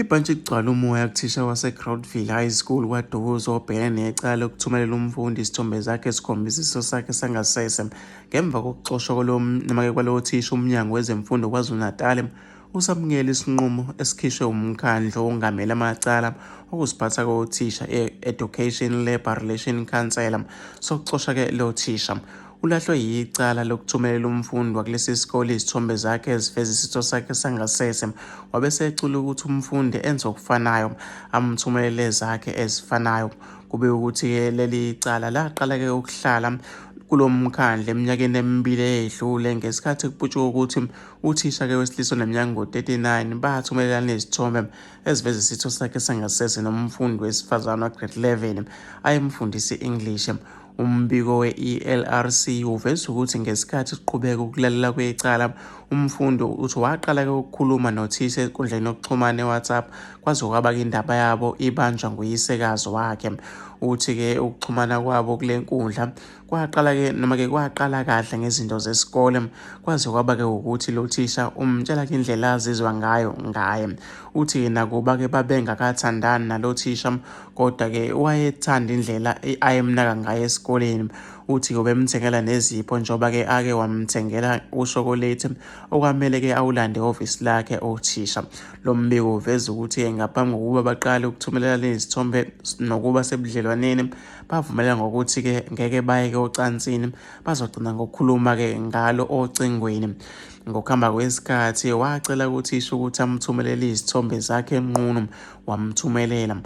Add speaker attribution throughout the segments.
Speaker 1: Ibhantshi ligcwala umoya kuthisha waseGroutville High School KwaDukuza obhekene necala lokuthumelela umfundi isithombe zakhe esikhombisa isiso sakhe sangasese. Ngemva kokuxoshwa noma-ke kwalowo thisha, uMnyango Wezemfundo KwaZulu-Natal usamukele isinqumo esikhishwe umkhandlu owongamele amacala okuziphatha kothisha e-Education Labour Relation Council sokuxosha-ke lo thisha. Ulahlwe yicala lokuthumelela umfundi wakulesi sikole izithombe zakhe eziveza isitho sakhe sangasese, wabe esecula ukuthi umfundi enze okufanayo, amthumelele ezakhe ezifanayo. Kube ukuthi-ke leli cala laqala-ke ukuhlala kulo mkhandlu eminyakeni emibili eyedlule ngesikhathi kuputshuka ukuthi uthisha-ke wesilisa oneminyaka ngo-39 bathumelelana izithombe eziveza isitho sakhe sangasese nomfundi wesifazane wa-grade 11 ayemfundisa i-English. Umbiko we-ELRC uveza ukuthi ngesikhathi kuqhubeka ukulalela kwecala, umfundi uthi waqala-ke ukukhuluma nothisha enkundleni yokuxhumana e-WhatsApp kwaze kwaba-ke indaba yabo ibanjwa nguyisekazi wakhe. Uthi-ke ukuxhumana kwabo kule nkundla kwaqala-ke noma-ke kwaqala kahle ngezinto zesikole kwaze kwaba-ke ukuthi lo thisha umtshela-ke indlela azizwa ngayo ngaye. Uthi-ke nakuba-ke babengakathandani nalo thisha kodwa-ke wayethanda indlela ayemnaka ngayo esikoleni. Uthi-ke ubemthengela nezipho njengoba-ke ake wamthengela ushokolethi okwamele-ke awulande ehhovisi lakhe othisha. Lo mbiko uveza ukuthi-ke ngaphambi kokuba baqale ukuthumelelana izithombe nokuba sebudlelwaneni bavumelana ngokuthi-ke ngeke bayeke ocansini bazogcina ngokukhuluma-ke ngalo ocingweni. Ngokuhamba kwesikhathi wacela kuthisha ukuthi amthumelele izithombe zakhe enqunu wamthumelela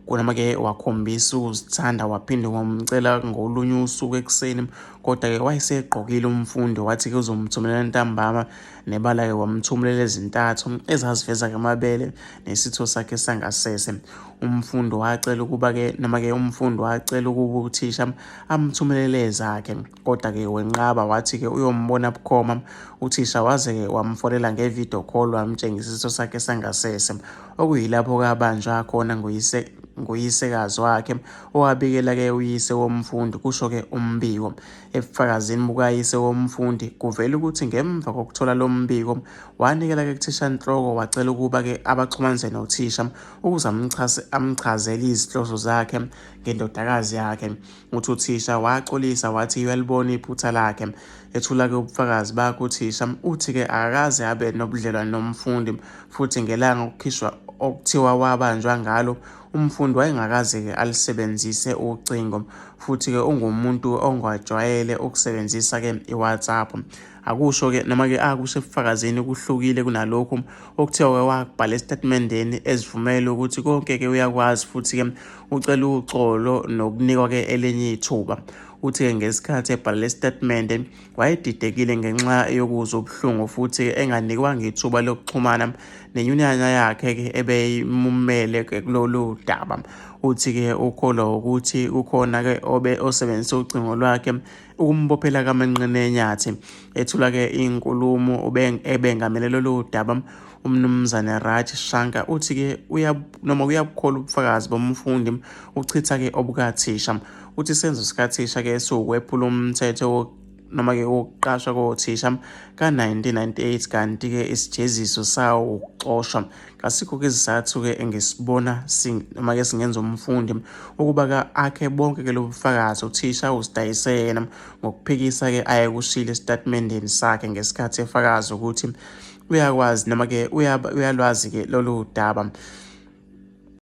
Speaker 1: noma-ke wakhombisa ukuzithanda waphinde wamcela ngolunye usuku ekuseni kodwa-ke wayesegqokile umfundi wathi-ke uzomthumelela ntambama nebala-ke wamthumelela ezintathu ezaziveza-ke amabele nesitho sakhe sangasese. Umfundi wacela ukuba-ke noma-ke umfundi wacela ukuba uthisha amthumelele ezakhe kodwa-ke wenqaba wathi-ke uyombona bukhoma. Uthisha waze-ke wamfonela nge-video call wamtshengisa isitho sakhe sangasese okuyilapho-ke abanjwa khona nguyise nguyisekazi wakhe owabikela-ke uyise womfundi kusho-ke umbiko. Ebufakazini bukayise womfundi kuvela ukuthi ngemva kokuthola lo mbiko wanikela-ke kuthishanhloko wacela ukuba-ke abaxhumanise nothisha ukuze amchazele izinhloso zakhe ngendodakazi yakhe. Uthi uthisha waxolisa wathi uyalibona iphutha lakhe. Ethula-ke ubufakazi bakhe uthisha uthi-ke akakaze abe nobudlelwane nomfundi futhi ngelanga okukhishwa okuthiwa wabanjwa ngalo umfundi wayengakaze-ke alisebenzise ucingo futhi-ke ungumuntu ongajwayele ukusebenzisa-ke i-WhatsApp. Akusho-ke noma-ke akusho ebufakazini kuhlukile kunalokhu okuthiwa wakubhala esitatimendeni ezivumela ukuthi konke-ke uyakwazi futhi-ke ucela uxolo nokunikwa-ke elinye ithuba. Uthi-ke ngesikhathi ebhala lesi sitatimende wayedidekile ngenxa yokuzwa ubuhlungu futhi enganikwanga ithuba lokuxhumana nenyunyana yakhe-ke ebeyimumele-ke kulolu daba. Uthi-ke ukholwa ukuthi kukhona-ke obe osebenzisa ucingo lwakhe ukumbophela kamanqina enyathi. Ethula-ke inkulumo ebengamele lolu daba uMnumzane Raj Shankar uthi-ke noma uyabukholwa ubufakazi bomfundi uchitha-ke obukathisha. Uthi isenzo sikathisha-ke siwukwephula umthetho noma-ke wokuqashwa kothisha ka-1998 kanti-ke isijeziso sawo ukuxoshwa. Kasikho-ke isizathu-ke engisibona noma-ke singenza umfundi ukuba akhe bonke-ke lobu bufakazi uthisha uzidayise yena ngokuphikisa-ke ayekushilo esitatimendeni sakhe ngesikhathi efakaza ukuthi uyakwazi noma-ke uyalwazi-ke lolu daba.